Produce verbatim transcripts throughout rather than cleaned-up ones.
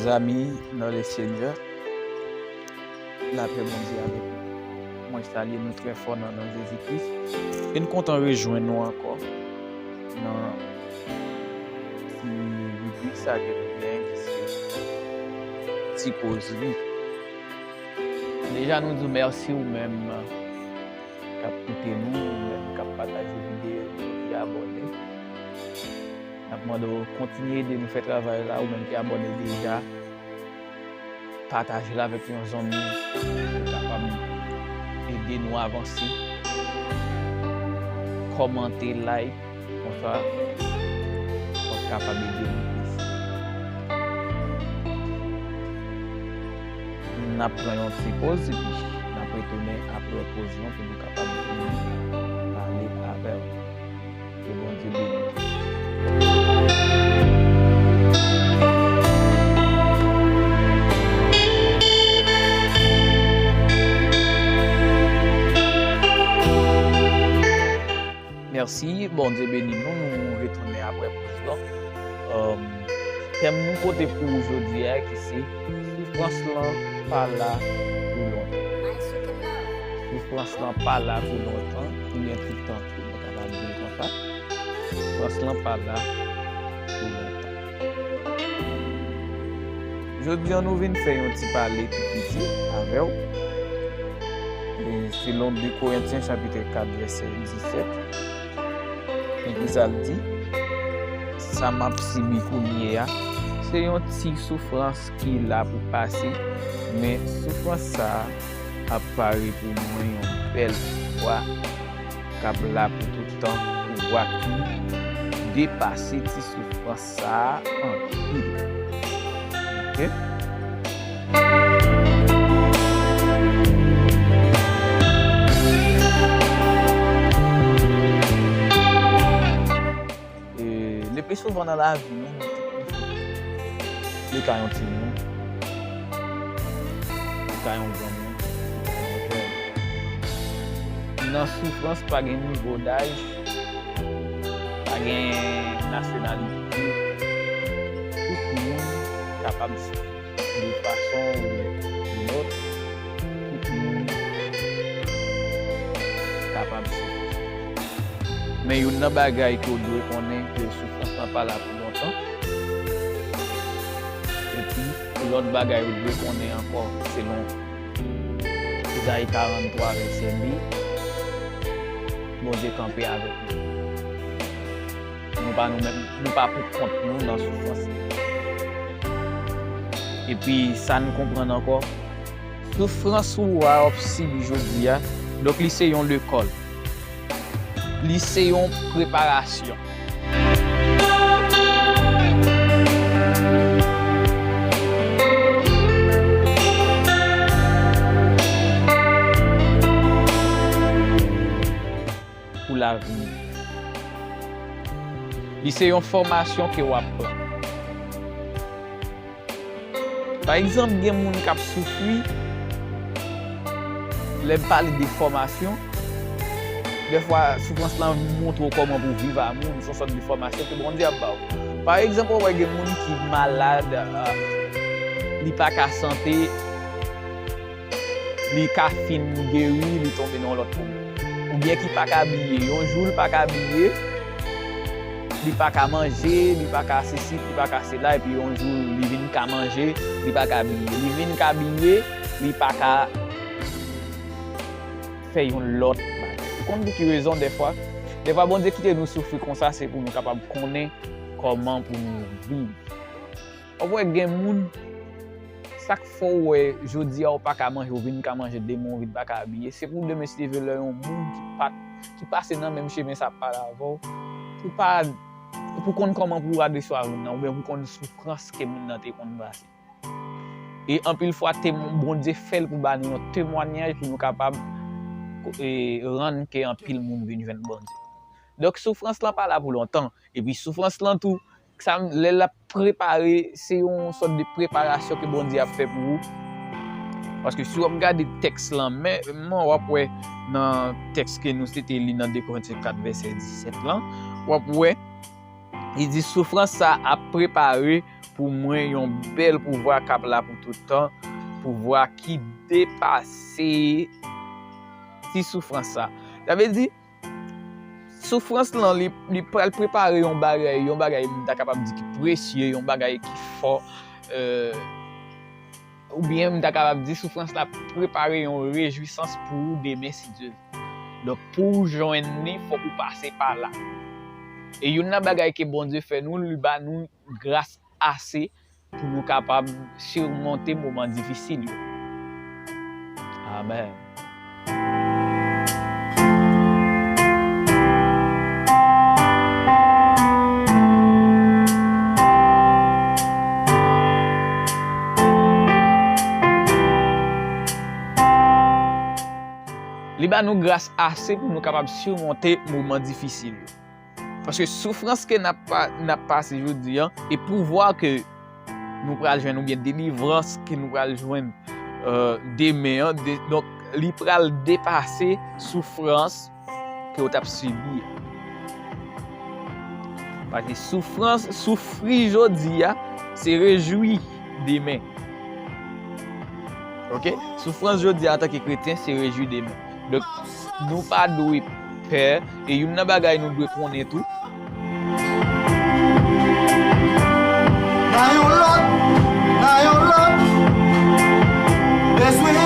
Amis dans le Seigneur, lapè Bondye avèk nou. Mwen salye nou trè fò nan non Jezi Kris. E n kontan rejwenn nou ankò nan ti ribrik sa ke nou genyen ki se Ti Kozri. Deja nou di w mèsi ou menm k ap koute nou, ou menm k ap pataje videyo yo, ki abòne. N ap mande w kontinye ede nou fè travay la, ou menm ki abòne deja. Pataje l avèk yon zanmi pou kapab ede nou avanse. Kòmante, like, konsa w ap kapab ede nou plis. N ap pran yon ti poz epi n ap retounen apre poz lan pou nou kapab vin pale avè w. Ke Bondye beni w. Mèsi, Bondye beni nou, nou retounen apre poz lan. Tèm nou pote pou ou jodi a ki se soufrans lan pa la pou lontan. Soufrans lan pa la pou lontan, oubyen tout tan tou, nou kapab di l konsa. Soufrans lan pa la pou lontan. Jodi an nou vin fè yon ti pale tou piti avè w. E selon de Korentyen chapit kat vèsè disèt, men ki sa l di? Sa m ap sibi kounye a, se yon ti soufrans ki la pou pase, men soufrans sa a ap pare pou mwen yon bèl pouvwa k ap la pou tout tan, pouvwa ki depase ti soufrans sa a anpil. Oke? E, le pli souvan nan lavi nou, nou tout nou soufri. Li ka yon timoun, li ka yon granmoun, li ka yon jèn. Nan soufrans, pa gen nivo daj, pa gen nasyonalite. Tout moun kapab soufri de fason ou de lòt. Tout moun kapab soufri. Men youn nan bagay ke w dwe konnen, ke soufrans lan pa la pou lontan. Epi, lòt bagay ou dwe konnen ankò, selon Ezayi karant twa vèsè de, Bondye kanpe avèk nou. Nou pa nou menm, nou pa pou kont nou nan soufrans li. Epi, sa n konprann ankò, soufrans ou a w ap sibi jodi a, donk li se yon lekòl. Li se yon preparasyon. Pou lavni. Li se yon fòmasyon ke w ap pran. Pa egzanp, gen moun k ap soufri, lè m pale de fòmasyon, dèfwa soufrans lan montre w kòman pou w viv a moun, se yon sòt de fòmasyon ke Bondye ap ba w. Pa egzanp, w wè gen moun ki malad, ah, li pa ka sante, li ka fin geri, li tonbe nan yon lòt pwoblèm. Oubyen ki pa ka abiye. Yon jou, li pa ka abiye, li pa ka manje, li pa ka sesi, li pa ka sela, epi yon jou, li vin ka manje, li pa ka abiye. Li vin ka abiye, li pa ka fè yon lòt bagay. Ou konn pou ki rezon dèfwa? Dèfwa, Bondye kite nou soufri konsa, se pou nou kapab konnen kòman pou nou viv. W ap wè gen moun, sa k fè w wè jodi a w pa ka manje, w vin ka manje demen, w vin pa ka abiye. Se pou demen se te vle yon moun ki pa t, ki pase nan menm chemen sa ap pale avè w, pou pa, pou konn kòman pou w adrese a moun nan, oubyen pou konn soufrans ke moun nan te konn pase. E anpil fwa, temw-, Bondye fè l pou ba nou yon temwanyaj pou nou kapab, e, rann ke anpil moun vin jwenn Bondye. Donk, soufrans lan pa la pou lontan. Epi soufrans lan tou, sa, lè l ap prepare, se yon sòt de preparasyon ke Bondye ap fè pou ou. Paske si w ap gade tèks lan, men, men w ap wè nan tèks ke nou te li nan de Korentyen kat vèsè disèt lan, w ap wè, li di, soufrans sa ap prepare pou mwen yon bèl pouvwa k ap la pou tout tan, pouvwa ki depase ti soufrans sa. Sa vle di, soufrans lan, li, li pral prepare yon bagay, yon bagay m ta kapab di ki presye, yon bagay ki fò, euh, oubyen m ta kapab di soufrans la prepare yon rejwisans pou ou demen, si Dye vle. Donk, pou w jwenn li, fòk ou pase pa la. E youn nan bagay ke Bondye fè nou, li ba nou gras ase pou nou kapab simonte moman difisil yo. Amèn. Li ba nou gras ase pou nou kapab simonte moman difisil yo. Paske soufrans ke n ap pa-, n ap pase jodi a, e pouvwa ke nou pral jwenn, oubyen delivrans ke nou pral jwenn, euh, demen an, de-, donk, li pral depase soufrans ke w t ap sibi a. Paske soufrans, soufri jodi a, se rejwi demen. Oke? Soufrans jodi a antanke kretyen, se rejwi demen. Donk, nou pa dwe pè, e youn nan bagay nou dwe konnen tou. Nan yon lòt, nan yon lòt, bezwen.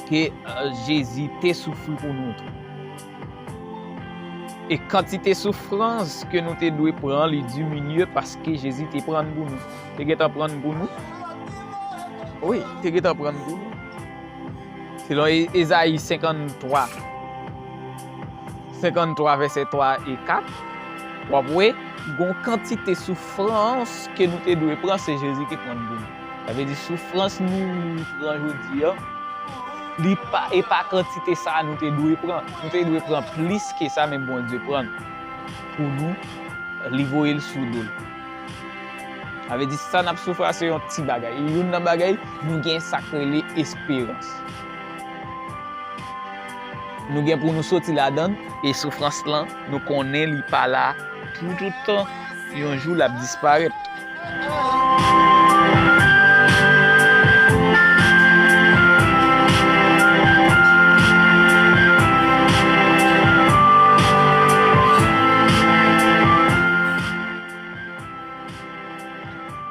Ke, euh, Jezi te soufri pou nou tou. E kantite soufrans ke nou te dwe pran, li diminye paske Jezi te pran pou nou. Te gentan pran pou nou. Wi, te gentan pran pou nou. Selon E-, Ezayi senkanntwa, senkanntwa vèsè twa e kat, w ap wè, gon kantite soufrans ke nou te dwe pran, se Jezi ki pran pou nou. Sa vle di soufrans nou pran jodi a, li pa, e pa kantite sa a nou te dwe pran. Nou te dwe pran plis ke sa, men Bondye pran pou nou, li voye l sou do l. Sa vle di sa n ap soufri a se yon ti bagay. E youn nan bagay, nou gen sa k rele esperans. Nou gen pou nou soti ladan l, e soufrans lan, nou konnen li pa la pou tout tan. Yon jou, l ap disparèt.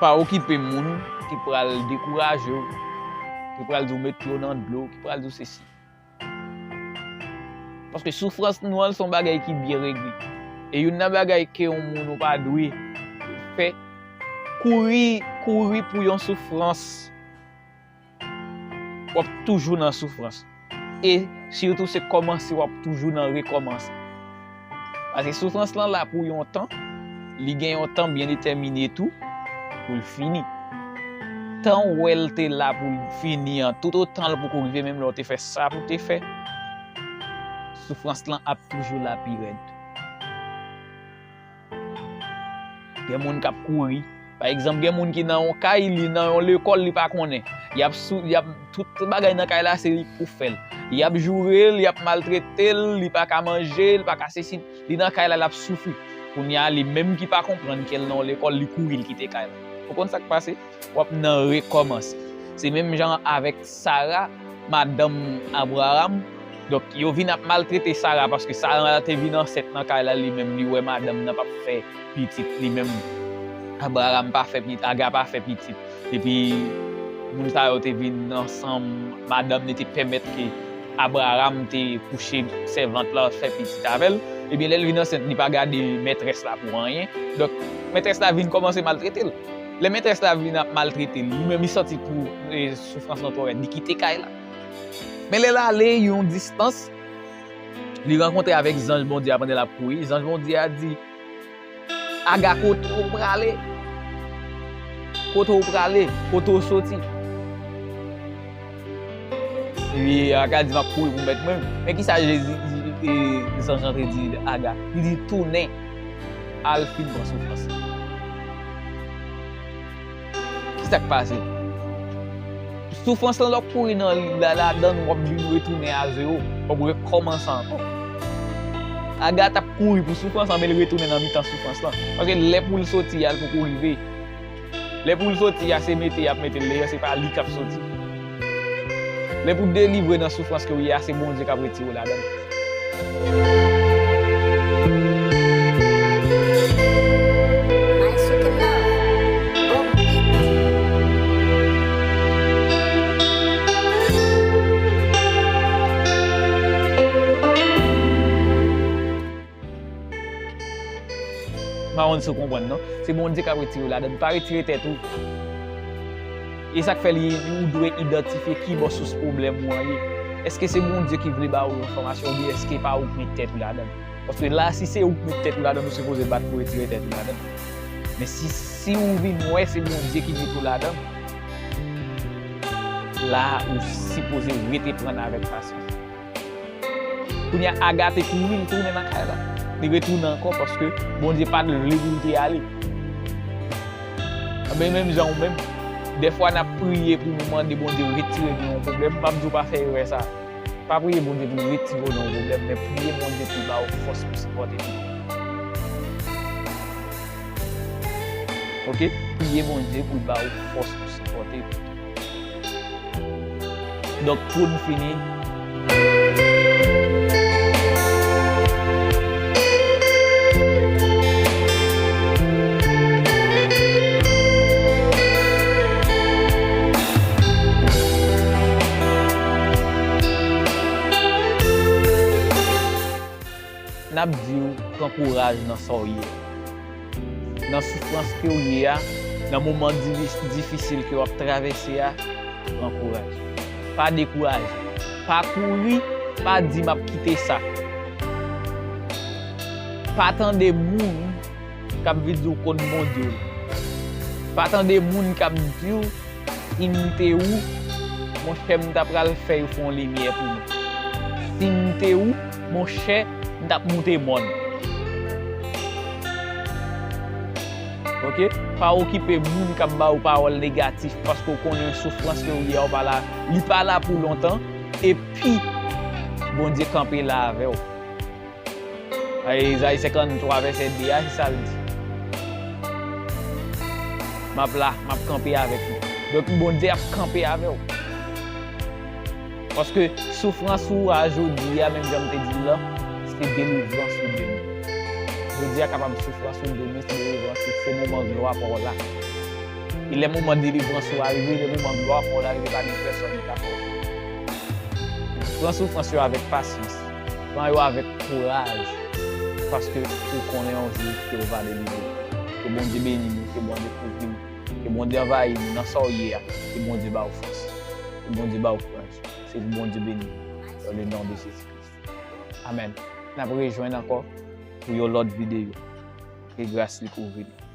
Pa okipe moun ki pral dekouraje w, ki pral di w met pye w nan dlo, ki pral di w sesi. Paske soufrans nou an, se yon bagay ki byen regle. E youn nan bagay ke yon moun ou pa dwe fè, kouri, kouri pou yon soufrans. W ap toujou nan soufrans. E sitou se kòmanse, w ap toujou nan rekòmanse. Paske soufrans lan la pou yon tan, li gen yon tan byen detèmine tou pou l fini. Tan w wè l te la pou l fini an, toutotan l poko rive, menm lè w te fè sa pou w te fè, soufrans lan ap toujou la pi rèd. Gen moun k ap kouri. Pa egzanp, gen moun ki nan yon kay, li nan yon lekòl, li pa konnen. Y ap sou, y ap, tout bagay nan kay la, se li k pou fè l. Y ap joure l, y ap maltrete l, li pa ka manje, li pa ka sesi, li nan kay la, l ap soufri. Kounye a, li menm ki pa konprann ke l nan yon lekòl, li kouri, li kite kay la. Ou konn sa k pase? W ap nan rekòmanse. Se menm jan avèk Sara, madanm Abraram. Donk, yo vin ap maltrete Sara paske Sara te vin ansent nan kay la, li menm li wè madanm nan p ap fè pitit, li menm Abraram pa fè pitit, Aga pa fè pitit. Epi, moun sa yo te vin ansanm, madanm li te pèmèt ke Abraram te kouche sèvant la, fè pitit avè l. Ebyen, lè l vin ansent, li pa gade mètrès la pou anyen. Donk, mètrès la vin kòmanse maltrete l. Lè mètrès la vin ap maltrete l, li menm li santi pou, e, soufrans lan twò rèd, li kite kay la. Men lè l ale yon distans, li rankontre avèk zanj Bondye a pandan l ap kouri. Zanj Bondye a di, Aga, kote w prale? Kote w prale? Kote w soti? Epi Aga di, m ap kouri pou mèt mwen. Men kisa Jezi, e, zanj lan te di Aga? Li di, tounen, al fin pran soufrans. Kisa k pase? Soufrans lan, lè w kouri nan li la, ladan l, w ap vin retounen a zewo. W ap rekòmanse ankò. Aga t ap kouri pou soufrans lan, men l retounen nan mitan soufrans lan. Paske lè pou l soti a, l poko rive. Lè pou l soti a, se mete y ap mete l deyò, se pa li k ap soti. Lè pou w delivre nan soufrans ke w ye a, se Bondye k ap retire w ladan l. M pa konn si w konprann, non. Se Bondye k ap retire w ladan l. Pa retire tèt ou. E sa k fè li, ou dwe idantifye ki bò sous pwoblèm ou an ye. Èske se Bondye ki vle ba ou yon fòmasyon oubyen èske pa ou k met tèt ou ladan l? Paske la, si se ou k met tèt ou ladan l, ou sipoze bat pou retire tèt ou ladan l. Men si, si ou vin wè se Bondye ki met ou ladan l, la, ou sipoze rete pran l avèk pasyans. Kounye a, Aga te kouri, li tounen nan kay la. Li retounen ankò paske Bondye pa t vle pou l te ale. Anben, menm jan ou menm, dèfwa n ap priye pou nou mande Bondye retire nou yon pwoblèm, m ap di w pa fè erè sa. Pa priye Bondye pou l retire w nan yon pwoblèm, men priye Bondye pou l ba w fòs pou sipòte tou. Oke? Priye Bondye pou l ba w fòs pou sipòte tou. Donk, pou n fini, n ap di w pran kouraj nan sa w ye a. Nan soufrans ke w ye a, nan moman divi-, difisil ke w ap travèse a, pran kouraj. Pa dekouraje. Pa kouri, pa di, "M ap kite sa." Pa tande moun k ap vin di w konn Bondye w. Pa tande moun k ap di w, "Si m te ou, monchè, m ta pral fè yo fè yon limyè pou nou. Si m te ou, monchè, m t ap moute mòn." Oke? Pa okipe moun k ap ba ou pawòl negatif, paske w konnen soufrans ke w ye a, w pa la, li pa la pou lontan, epi Bondye kanpe la avè w. Ezayi senkanntwa vèsè de a, se sa l di. "M ap la, m ap kanpe avèk nou." Donk, Bondye ap kanpe avè w. Paske soufrans ou a jodi a, menm jan m te di l lan, se delivrans ou demen. Jodi a kapab soufrans ou demen, se delivrans ou, se moman glwa pa w la. E lè moman delivrans ou a rive, lè moman glwa pa w la rive, pa gen pèsòn ki ka fè w. Pran soufrans yo avèk pasyans. Pran yo avèk kouraj. Paske ou konnen yon jou Jewova delivre w. Ke Bondye beni nou, ke Bondye kouvri nou, ke Bondye anvayi nou nan sa w ye a, ke Bondye ba w fòs, ke Bondye ba w kouraj. Se pou Bondye beni w. Dans le nom de Jésus-Christ. Amèn. N ap rejwenn ankò pou yon lòt videyo. Ke gras li kouvri nou.